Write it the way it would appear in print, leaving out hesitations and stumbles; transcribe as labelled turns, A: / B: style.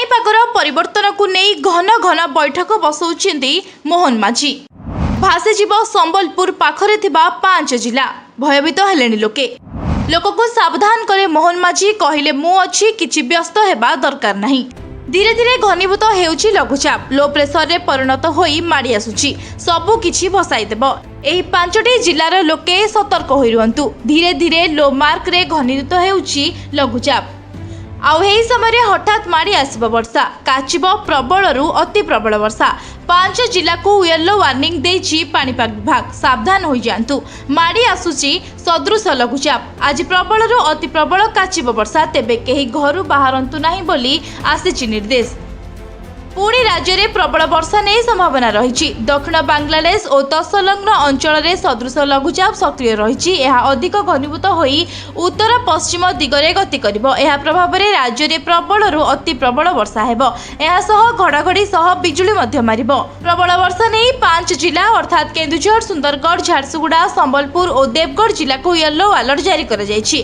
A: ପାଣିପାଗର ପରିବର୍ତ୍ତନକୁ ନେଇ ଘନ ଘନ ବୈଠକ ବସାଉଛନ୍ତି ମୋହନ ମାଝୀ। ଭାସିଯିବ ସମ୍ବଲପୁର ପାଖରେ ଥିବା 5 ଜିଲ୍ଲା, ଭୟଭୀତ ହେଲେଣି ଲୋକେ। ଲୋକଙ୍କୁ ସାବଧାନ କଲେ ମୋହନ ମାଝୀ, କହିଲେ ମୁଁ ଅଛି, କିଛି ବ୍ୟସ୍ତ ହେବା ଦରକାର ନାହିଁ। ଧୀରେ ଧୀରେ ଘନୀଭୂତ ହେଉଛି ଲଘୁଚାପ, ଲୋ ପ୍ରେସରରେ ପରିଣତ ହୋଇ ମାଡ଼ି ଆସୁଛି, ସବୁ କିଛି ଭସାଇଦେବ। ଏହି 5ଟି ଜିଲ୍ଲାର ଲୋକେ ସତର୍କ ହୋଇ ରୁହନ୍ତୁ। ଧୀରେ ଧୀରେ ଲୋ ମାର୍କରେ ଘନୀଭୂତ ହେଉଛି ଲଘୁଚାପ। ଆଉ ଏହି ସମୟରେ ହଠାତ୍ ମାଡ଼ି ଆସିବ ବର୍ଷା, କାଚିବ ପ୍ରବଳରୁ ଅତି ପ୍ରବଳ ବର୍ଷା। 5 ଜିଲ୍ଲାକୁ ୟେଲୋ ୱାର୍ଣ୍ଣିଂ ଦେଇଛି ପାଣିପାଗ ବିଭାଗ, ସାବଧାନ ହୋଇଯାଆନ୍ତୁ। ମାଡ଼ି ଆସୁଛି ସଦୃଶ ଲଘୁଚାପ। ଆଜି ପ୍ରବଳରୁ ଅତି ପ୍ରବଳ କାଚିବ ବର୍ଷା, ତେବେ କେହି ଘରୁ ବାହାରନ୍ତୁ ନାହିଁ ବୋଲି ଆସିଛି ନିର୍ଦ୍ଦେଶ। ପୁଣି ରାଜ୍ୟରେ ପ୍ରବଳ ବର୍ଷା ନେଇ ସମ୍ଭାବନା ରହିଛି। ଦକ୍ଷିଣ ବାଂଲାଦେଶ ଓ ତତ୍ସଂଲଗ୍ନ ଅଞ୍ଚଳରେ ସଦୃଶ ଲଘୁଚାପ ସକ୍ରିୟ ରହିଛି। ଏହା ଅଧିକ ଘନୀଭୂତ ହୋଇ ଉତ୍ତର ପଶ୍ଚିମ ଦିଗରେ ଗତି କରିବ। ଏହା ପ୍ରଭାବରେ ରାଜ୍ୟରେ ପ୍ରବଳରୁ ଅତି ପ୍ରବଳ ବର୍ଷା ହେବ। ଏହା ସହ ଘଡ଼ଘଡ଼ି ସହ ବିଜୁଳି ମଧ୍ୟ ମାରିବ। ପ୍ରବଳ ବର୍ଷା ନେଇ 5 ଜିଲ୍ଲା ଅର୍ଥାତ୍ କେନ୍ଦୁଝର, ସୁନ୍ଦରଗଡ଼, ଝାରସୁଗୁଡ଼ା, ସମ୍ବଲପୁର ଓ ଦେବଗଡ଼ ଜିଲ୍ଲାକୁ ୟେଲୋ ଆଲର୍ଟ ଜାରି କରାଯାଇଛି।